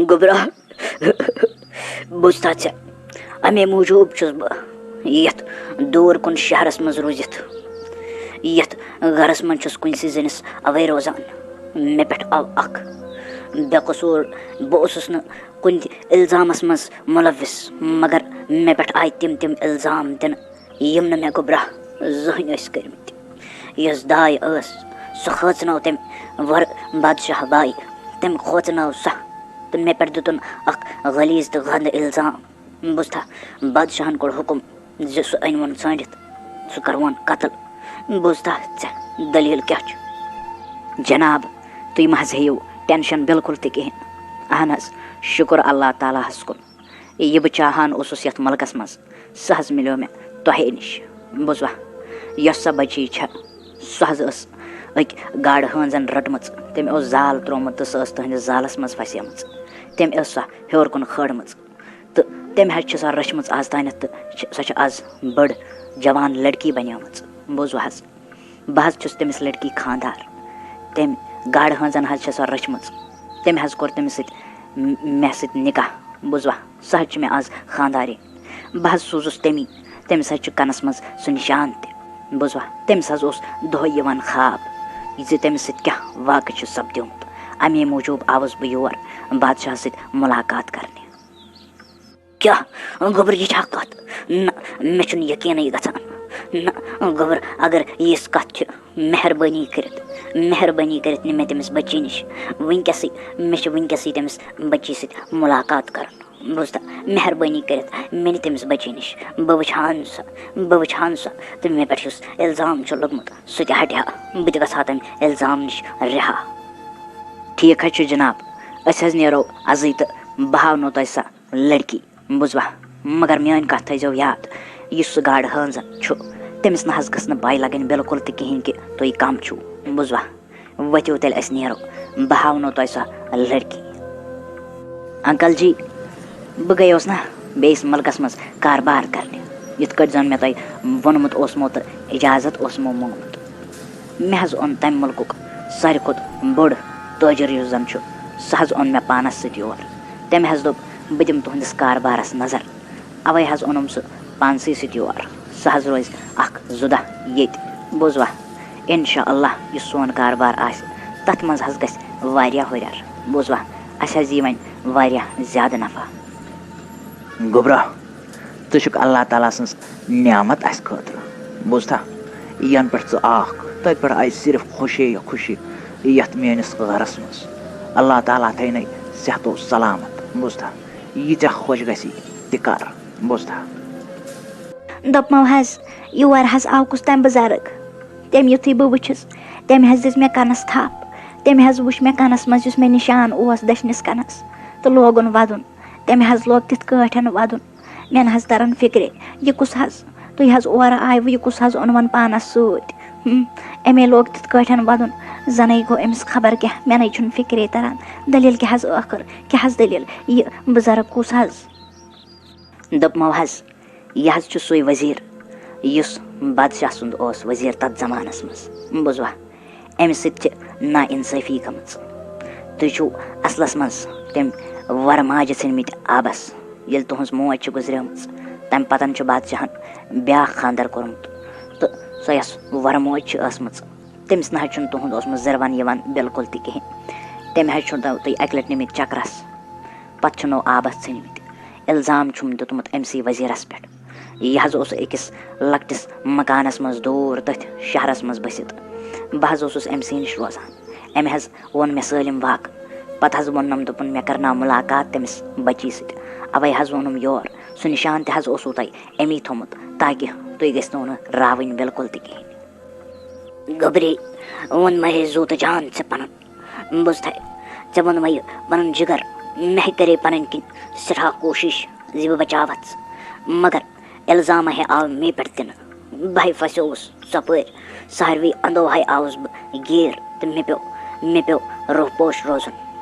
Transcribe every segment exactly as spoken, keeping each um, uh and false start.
گوٚبرا، بوٗزتھا ژےٚ؟ اَمے موٗجوٗب چھُس بہٕ یَتھ دوٗر کُن شہرَس منٛز روٗزِتھ، یَتھ گَرَس منٛز چھُس کُنسٕے زٔنِس اَوَے روزان۔ مےٚ پٮ۪ٹھ آو اَکھ بے قصوٗر، بہٕ اوسُس نہٕ کُنہِ تہِ اِلزامَس منٛز مُلوِث، مگر مےٚ پٮ۪ٹھ آیہِ تِم تِم اِلزام دِنہٕ، یِم نہٕ مےٚ گوٚبرا زٕہٕنۍ ٲسۍ کٔرمٕتۍ۔ یۄس داے ٲس، سۄ کھٲژنٲو تٔمۍ وۄرٕ بادشاہ باے، تٔمۍ کھوژنٲو سۄ، تہٕ مےٚ پٮ۪ٹھ دیُتُن اکھ غلیظ تہٕ گنٛدٕ الزام۔ بوٗزتھا، بادشاہن کوٚر حُکُم زِ سُہ أنۍ وُن ژھٲنٛڈِتھ، سُہ کرون قتل۔ بوٗزتھا ژےٚ، دٔلیٖل کیٛاہ چھِ؟ جناب، تُہۍ مہ حظ ہیٚیِو ٹینشن بالکل تہِ کِہیٖنۍ۔ اہن حظ، شُکر اللہ تعالیٰ ہس کُن۔ یہِ بہٕ چاہان اوسُس یَتھ مُلکَس منٛز، سُہ حظ مِلیو مےٚ تۄہے نِش۔ بوٗزوا، یۄس سۄ بٔچی چھےٚ، سۄ حظ ٲس أکۍ گاڈٕ ہٲنزَن رٔٹمٕژ۔ تٔمۍ اوس زال ترٛوومُت تہٕ سۄ ٲس تُہٕنٛدِس زالَس منٛز پھسیمٕژ۔ تٔمۍ ٲس سۄ ہیوٚر کُن کھٲڑمٕژ۔ تہٕ تٔمۍ حظ چھِ سۄ رٔچھمٕژ آز تانٮ۪تھ تہٕ چھِ، سۄ چھِ آز بٔڑ جوان لڑکی بنیمٕژ۔ بوٗزوا حظ؟ بہٕ حظ چھُس تٔمِس لڑکی خانٛدار۔ تٔمۍ گاڈٕ ہٲنزن حظ چھےٚ سۄ رٔچھمٕژ۔ تٔمۍ حظ کوٚر تٔمِس سۭتۍ م-، مےٚ سۭتۍ نکاح۔ بوٗزوا، سۄ حظ چھِ مےٚ آز خانٛدارِنۍ۔ بہٕ حظ سوٗزُس تٔمی، تٔمِس حظ چھُ کَنَس منٛز سُہ نِشان تہِ۔ بوٗزوا، تٔمِس حظ اوس دۄہَے یِوان خواب زِ تٔمِس سۭتۍ کیٛاہ واقعہٕ چھُ سپدیومُت۔ اَمے موٗجوٗب آوُس بہٕ یور بادشاہَس سۭتۍ مُلاقات کرنہِ۔ کیٛاہ گوٚبُر، یہِ چھا کَتھ؟ نہ، مےٚ چھُنہٕ یقیٖنٕے گژھان۔ نہ گوٚبُر، اگر یِژھ کَتھ چھِ، مہربٲنی کٔرِتھ، مہربٲنی کٔرِتھ نہِ مےٚ تٔمِس بٔچی نِش وٕنکیٚسٕے۔ مےٚ چھِ وٕنکیٚسٕے تٔمِس بٔچی سۭتۍ مُلاقات کَرُن۔ بوٗزتھا، مہربٲنی کٔرِتھ مےٚ نہِ تٔمِس بٔچی نِش۔ بہٕ وٕچھِ ہا نہٕ سۄ، بہٕ وٕچھِ ہا نہٕ سۄ، تہٕ مےٚ پٮ۪ٹھ یُس اِلزام چھُ لوٚگمُت، سُہ تہِ ہٹہِ ہا۔ بہٕ تہِ گژھٕ ہا تَمہِ اِلزام نِش رِہا۔ ٹھیٖک حظ چھُ جناب، أسۍ حظ نیرو أزٕے تہٕ بہٕ ہاونو تۄہہِ سۄ لڑکی۔ بوٗزوا؟ مگر میٲنۍ کتھ تھٲیزیو یاد، یُس سُہ گاڈٕ ہٲنزن چھُ، تٔمِس نہ حظ گٔژھ نہٕ پَے لگٕنۍ بالکل تہِ کِہیٖنۍ کہِ تُہۍ کم چھِو۔ بوٗزوا؟ ؤتھِو تیٚلہِ أسۍ نیرو، بہٕ ہاونو تۄہہِ سۄ لڑکی۔ انکل جی، بہٕ گٔیوس نہ بیٚیِس مُلکس منٛز کاربار کرنہِ، یِتھ کٲٹھۍ زن مےٚ تۄہہِ ووٚنمُت اوسمو تہٕ اجازت اوسمو موٚنگمُت۔ مےٚ حظ اوٚن تمہِ مُلکُک ساروی کھۄتہٕ بوٚڑ تٲجِر یُس زن چھُ، سُہ حظ اوٚن مےٚ پانس سۭتۍ یور۔ تٔمۍ حظ دوٚپ، بہٕ دِمہٕ تُہنٛدِس کاربارس نظر۔ اوے حظ اوٚنُم سُہ پانسٕے سۭتۍ یور۔ سُہ حظ روزِ اکھ زٕ دۄہ ییٚتہِ۔ بوٗزوا؟ انشاء اللہ یُس سون کاربار آسہِ، تتھ منٛز حظ گژھِ واریاہ ہُرٮ۪ر۔ بوٗزوا؟ اسہِ حظ یی وۄنۍ واریاہ زیادٕ نفع۔ گوٚبرا، ژٕ چھُکھ اللہ تعالیٰ سٕنٛز نعمت اَسہِ خٲطرٕ۔ بوٗزتھا؟ یَنہٕ پٮ۪ٹھ ژٕ آکھ، تَتہِ پٮ۪ٹھ آیہِ صرف خوشی یا خوشی یَتھ میٛٲنِس گَرَس منٛز۔ اللہ تعالیٰ تھٲینَے صحت و سلامت۔ بوٗزتھا؟ یہِ ژےٚ خۄش گژھی، تہِ کَر۔ بوٗزتھا؟ دوٚپمو حظ، یور حظ آو کُس تام بُزرٕگ۔ تٔمۍ یُتھُے بہٕ وٕچھِس، تٔمۍ حظ دِژ مےٚ کَنَس تھَپھ۔ تٔمۍ حظ وٕچھ مےٚ کَنَس منٛز یُس مےٚ نِشان اوس دٔچھنِس کَنَس، تہٕ لوگُن وَدُن۔ تٔمۍ حظ لوگ تِتھ کٲٹھۍ وَدُن۔ مےٚ نہ حظ تران فِکرے، یہِ کُس حظ؟ تُہۍ حظ اورٕ آیوٕ، یہِ کُس حظ اوٚن وۄنۍ پانَس سۭتۍ؟ ہُم، أمے لوگ تِتھ کٲٹھۍ وَدُن، زَنَے گوٚو أمِس خبر کیٛاہ، مےٚ نَے چھُنہٕ فِکرے تران۔ دٔلیٖل کیٛاہ حظ ٲخٕر؟ کیٛاہ حظ دٔلیٖل؟ یہِ بُزرٕگ کُس حظ؟ دوٚپمو حظ، یہِ حظ چھُ سُے وزیٖر، یُس بادشاہ سُنٛد اوس وزیٖر تَتھ زمانَس منٛز۔ بوٗزوا؟ أمِس سۭتۍ چھِ نا اِنصٲفی گٔمٕژ۔ تُہۍ چھِو اَصلَس منٛز تٔمۍ وَرٕ ماجہِ ژھٕنمٕتۍ آبَس۔ ییٚلہِ تُہٕنٛز موج چھِ گُزریمٕژ، تَمہِ پَتَن چھُ بادشاہَن بیٛاکھ خانٛدَر کوٚرمُت، تہٕ سۄ یۄس وَرٕ موج چھِ ٲسمٕژ، تٔمِس نہ حظ چھُنہٕ تُہُنٛد اوسمُت زِروَن یِوان بِلکُل تہِ کِہیٖنۍ۔ تٔمۍ حظ چھُو تۄہہِ اَکہِ لَٹہِ نِمٕتۍ چَکرَس، پَتہٕ چھُنو آبَس ژھٕنمٕتۍ۔ اِلزام چھُم دیُتمُت أمۍ سٕے وزیٖرَس پٮ۪ٹھ۔ یہِ حظ اوس أکِس لۄکٹِس مکانَس منٛز دوٗر تٔتھۍ شہرَس منٛز بٔسِتھ۔ بہٕ حظ اوسُس أمۍ سٕے نِش روزان۔ أمۍ حظ ووٚن مےٚ سٲلِم واقعہٕ۔ پَتہٕ حظ ووٚننَم، دوٚپُن، مےٚ کَرناو مُلاقات تٔمِس بَچی سۭتۍ۔ اَوَے حظ ووٚنُم یور۔ سُہ نِشان تہِ حظ اوسوُ تۄہہِ أمی تھوٚمُت، تاکہِ تُہۍ گٔژھنو نہٕ راوٕنۍ بِلکُل تہِ کِہیٖنۍ۔ گوٚبری، ووٚن مےٚ ہے زُو تہٕ جان ژےٚ پَنُن۔ بوٗزتھَے، ژےٚ ووٚن مےٚ یہِ پَنُن جِگر، مےٚ ہے کَرے پَنٕنۍ کِنۍ سٮ۪ٹھاہ کوٗشِش زِ بہٕ بَچاوَتھ ژٕ، مگر اِلزام ہے آو مے پٮ۪ٹھ دِنہٕ۔ بہٕ ہے پھَسیووُس ژۄپٲرۍ، ساروٕے اَندو ہے آوُس بہٕ گیٖر تہٕ مےٚ پیوٚو، مےٚ پیوٚو روح پوش روزُن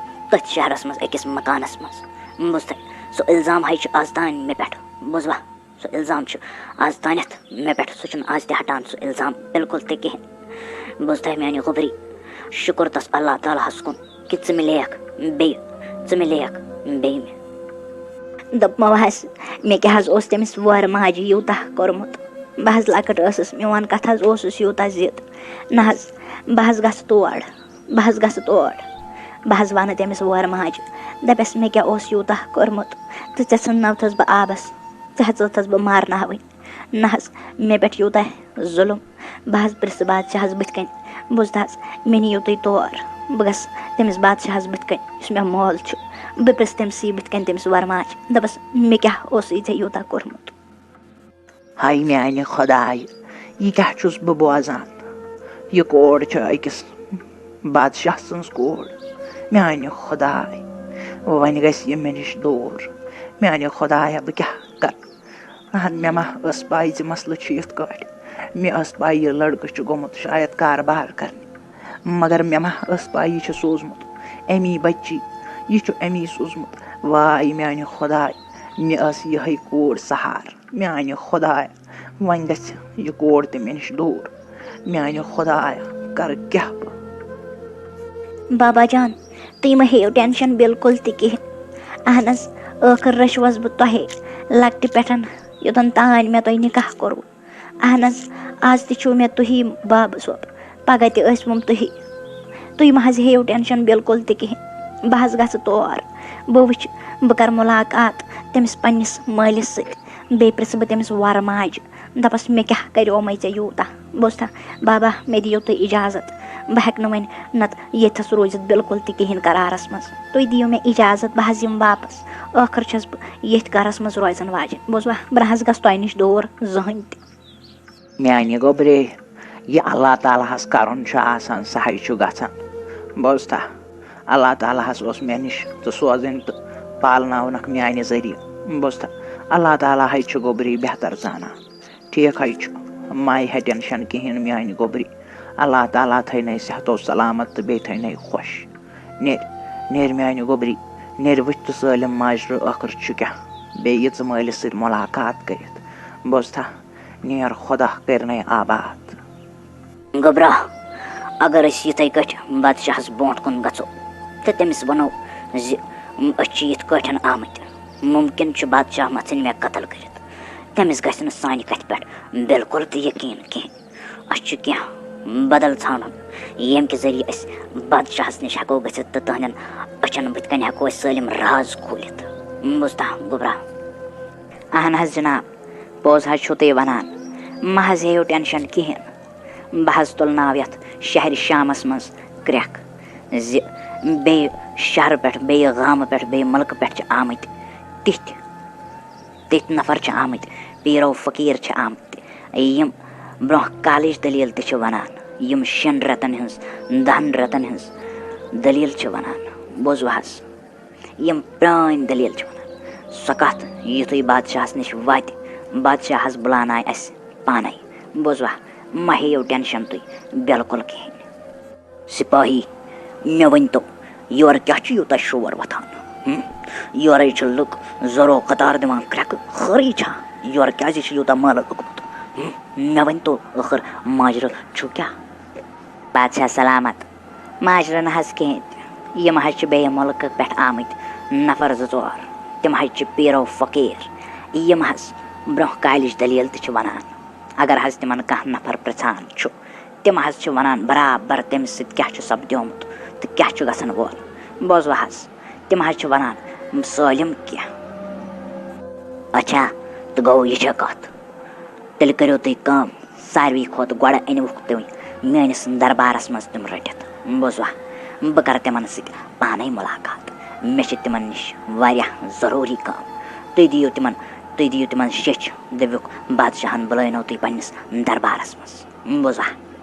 تٔتھۍ شہرَس منٛز أکِس مکانَس منٛز۔ بوٗزتھَے، سُہ اِلزام ہے چھُ آز تام مےٚ پٮ۪ٹھ، بوٗزوا؟ سُہ اِلزام چھُ آز تانٮ۪تھ مےٚ پٮ۪ٹھ، سُہ چھُنہٕ آز تہِ ہٹان سُہ اِلزام بِلکُل تہِ کِہیٖنۍ۔ بوٗزتھا میٛانہِ گوٚبری، شُکُر تَس اللہ تعالیٰ ہَس کُن کہِ ژٕ مِلیکھ بیٚیہِ، ژٕ مِلیکھ بیٚیہِ مےٚ دوٚپمو حظ، مےٚ کیٛاہ حظ اوس تٔمِس وورٕ ماجہِ یوٗتاہ کوٚرمُت؟ بہٕ حظ لۄکٕٹ ٲسٕس، میون کَتھ حظ اوسُس یوٗتاہ ضِد۔ نہ حظ، بہٕ حظ گژھٕ تور، بہٕ حظ گژھٕ تور۔ بہٕ حظ وَنہٕ تٔمِس وورٕ ماجہِ، دَپٮ۪س، مےٚ کیٛاہ اوس یوٗتاہ کوٚرمُت تہٕ ژےٚ ژھٕننٲوتھَس بہٕ آبَس، ژےٚ ہیٚژٲوتھَس بہٕ مارناوٕنۍ۔ نہ حظ، مےٚ پٮ۪ٹھ یوٗتاہ ظُلُم۔ بہٕ حظ پرٛژھٕ بادشاہَس بٕتھِ کَنۍ، بوٗزتھٕ حظ، مےٚ نِیِو تُہۍ تور۔ بہٕ گژھٕ تٔمِس بادشاہَس بٕتھِ کَنۍ، یُس مےٚ مول چھُ۔ بہٕ پرٛژھٕ تٔمۍ سٕے بٕتھِ کَنۍ، تٔمِس وۄرماجہِ، دَپَس، مےٚ کیٛاہ اوسُے ژےٚ یوٗتاہ کوٚرمُت؟ ہاے میٛانہِ خۄدایہِ، یہِ کیٛاہ چھُس بہٕ بوزان؟ یہِ کوٗر چھِ أکِس بادشاہ سٕنٛز کوٗر۔ میٛانہِ خۄدایہِ، وۄنۍ گژھِ یہِ مےٚ نِش دوٗر۔ میٛانہِ خۄدایہ، بہٕ کیٛاہ کَرٕ؟ اہن، مےٚ ما ٲس پَے زِ مسلہٕ چھُ یِتھ کٲٹھۍ۔ مےٚ ٲس پَے یہِ لڑکہٕ چھُ گوٚمُت شاید کاربار کرنہِ، مگر مےٚ ما ٲس پَے یہِ چھُ سوٗزمُت اَمی بچی، یہِ چھُ اَمی سوٗزمُت۔ واے میٛانہِ خۄداے، مےٚ ٲس یِہوٚے کوٗر سہار۔ میٛانہِ خۄدایا، وۄنۍ گژھِ یہِ کوٗر تہِ مےٚ نِش دوٗر۔ میٛانہِ خۄدایا، کَرٕ کیٛاہ بہٕ؟ بابا جان، تُہۍ مہ ہیٚیِو ٹٮ۪نشَن بِلکُل تہِ کِہیٖنۍ۔ اہن حظ، ٲخٕر رٔچھوَس بہٕ تۄہے لۄکٹہِ پٮ۪ٹھ، یوٚتَن تانۍ مےٚ تۄہہِ نِکاح کوٚروٕ۔ اہن حظ، آز تہِ چھُو مےٚ تُہی بابہٕ صٲب، پگاہ تہِ ٲسۍ وُم تُہی۔ تُہۍ مہ حظ ہیٚیِو ٹٮ۪نشَن بِلکُل تہِ کِہیٖنۍ۔ بہٕ حظ گژھٕ تور، بہٕ وٕچھِ، بہٕ کَرٕ مُلاقات تٔمِس پنٛنِس مٲلِس سۭتۍ، بیٚیہِ پِرٛژھٕ بہٕ تٔمِس وَرٕ ماجہِ۔ دَپَس، مےٚ کیٛاہ کَریومَے ژےٚ یوٗتاہ؟ بوٗزتھا بابا، مےٚ دِیِو تُہۍ اِجازت، بہٕ ہٮ۪کہٕ نہٕ وۄنۍ نَتہٕ ییٚتھَس روٗزِتھ بِلکُل تہِ کِہیٖنۍ قرارَس منٛز۔ تُہۍ دِیِو مےٚ اِجازت، بہٕ حظ یِمہٕ واپَس۔ ٲخٕر چھَس بہٕ ییٚتھۍ گَرَس منٛز روزَن واجٮ۪ن۔ بوٗزوا، بہٕ نہ حظ گژھٕ تۄہہِ نِش دوٗر زٕہٕنۍ تہِ۔ میٛانہِ گوٚبرے، یہِ اللہ تعالیٰ ہَس کَرُن چھُ آسان، سُہ ہَے چھُ گژھان۔ بوٗزتھا، اللہ تعالیٰ ہَس اوس مےٚ نِش ژٕ سوزٕنۍ تہٕ پالناونَکھ میٛانہِ ذٔریعہٕ۔ بوٗزتھا، اللہ تعالیٰ ہَے چھُ گوٚبری بہتر زانان۔ ٹھیٖک ہَے چھُ، مہ ہےٚ ٹٮ۪نشَن کِہیٖنۍ میٛانہِ گوٚبری۔ اللہ تعالیٰ تھٲینَے صحت و سلامت تہٕ بیٚیہِ تھٲینَے خۄش۔ نیر، نیر میٛانہِ گوٚبری، نیر وٕچھ تہٕ سٲلِم ماجرٕ ٲخٕر چھُ کیٛاہ۔ بیٚیہِ یہِ ژٕ مٲلِس سۭتۍ مُلاقات کٔرِتھ۔ بوٗزتھا، نیر خۄدا کٔرنَے آباد۔ گوٚبرا، اگر أسۍ یِتھَے کٲٹھۍ بادشاہَس برونٛٹھ کُن گژھو تہٕ تٔمِس وَنو زِ أسۍ چھِ یِتھ کٲٹھۍ آمٕتۍ، مُمکِن چھُ بادشاہ ما ژھٕنہِ مےٚ قتل کٔرِتھ، تٔمِس گژھِ نہٕ سانہِ کَتھِ پٮ۪ٹھ بِلکُل تہِ یقیٖن کِہیٖنۍ۔ اَسہِ چھُ کینٛہہ بدل ژھانڈُن، ییٚمہِ کہِ ذٔریعہٕ أسۍ بادشاہَس نِش ہٮ۪کو گٔژھِتھ تہٕ تٕہٕنٛدٮ۪ن أچھَن بٕتھِ کَنہِ ہٮ۪کو أسۍ سٲلِم راز کھوٗلِتھ۔ بوٗزتھا گوٚبرا؟ اہن حظ جناب، پوٚز حظ چھُو تُہۍ وَنان۔ مہ حظ ہیٚیِو ٹٮ۪نشَن کِہیٖنۍ۔ بہٕ حظ تُلناو یَتھ شہرِ شامَس منٛز کرٛٮ۪کھ زِ بیٚیہِ شہرٕ پٮ۪ٹھ، بیٚیہِ گامہٕ پٮ۪ٹھ، بیٚیہِ مُلکہٕ پٮ۪ٹھ چھِ آمٕتۍ تِتھۍ، تِتھۍ نفر چھِ آمٕتۍ، پیٖرو فقیٖر چھِ آمٕتۍ، یِم برٛونٛہہ کالٕچ دٔلیٖل تہِ چھِ وَنان، یِم شٮ۪ن رٮ۪تَن ہٕنٛز، دَہَن رٮ۪تَن ہٕنٛز دٔلیٖل چھِ وَنان۔ بوٗزوٕ حظ؟ یِم پرٛٲنۍ دٔلیٖل چھِ وَنان۔ سۄ کَتھ یُتھُے بادشاہَس نِش واتہِ، بادشاہ حظ بُلانایہِ اَسہِ پانَے۔ بوٗزوا، مہ ہیٚیِو ٹٮ۪نشَن تُہۍ بِلکُل کِہیٖنۍ۔ سِپاہی، مےٚ ؤنۍتو، یورٕ کیٛاہ چھُ یوٗتاہ شور وۄتھان؟ ہُم؟ یورَے چھِ لُکھ زورو قطار دِوان کرٛٮ۪کہٕ، خٲرٕے چھا؟ یورٕ کیٛازِ چھُ یوٗتاہ مٲلہٕ لوٚگمُت؟ ہُم؟ مےٚ ؤنۍتو، ٲخٕر ماجرٕ چھُ کیٛاہ؟ بادشاہ سلامت۔ ماجرٕ نہٕ حظ کِہیٖنۍ تہِ۔ یِم حظ چھِ بیٚیہِ مُلکہٕ پٮ۪ٹھ آمٕتۍ نفر زٕ ژور۔ تِم حظ چھِ پیٖرو فقیٖر۔ یِم حظ برٛونٛہہ کالِچ دٔلیٖل تہِ چھِ وَنان۔ اگر حظ تِمَن کانٛہہ نفر پرٛژھان چھُ، تِم حظ چھِ وَنان برابر تٔمِس سۭتۍ کیٛاہ چھُ سپدیومُت تہٕ کیٛاہ چھُ گژھن وول۔ بوزوٕ حظ، تِم حظ چھِ وَنان سٲلِم کینٛہہ۔ اچھا، تہٕ گوٚو یہِ چھےٚ کَتھ؟ تیٚلہِ کٔرِو تُہۍ کٲم، ساروی کھۄتہٕ گۄڈٕ أنۍوُکھ تُہۍ میٛٲنِس دربارَس منٛز تِم رٔٹِتھ۔ بوٗزوا، بہٕ کَرٕ تِمَن سۭتۍ پانَے مُلاقات۔ مےٚ چھِ تِمَن نِش واریاہ ضروٗری کٲم۔ تُہۍ دِیِو تِمَن، تُہۍ دِیِو تِمَن شیٚچھ، دٔپِوُکھ، بادشاہَن بُلٲونو تُہۍ پنٛنِس دربارَس منٛز۔ بوٗزوا؟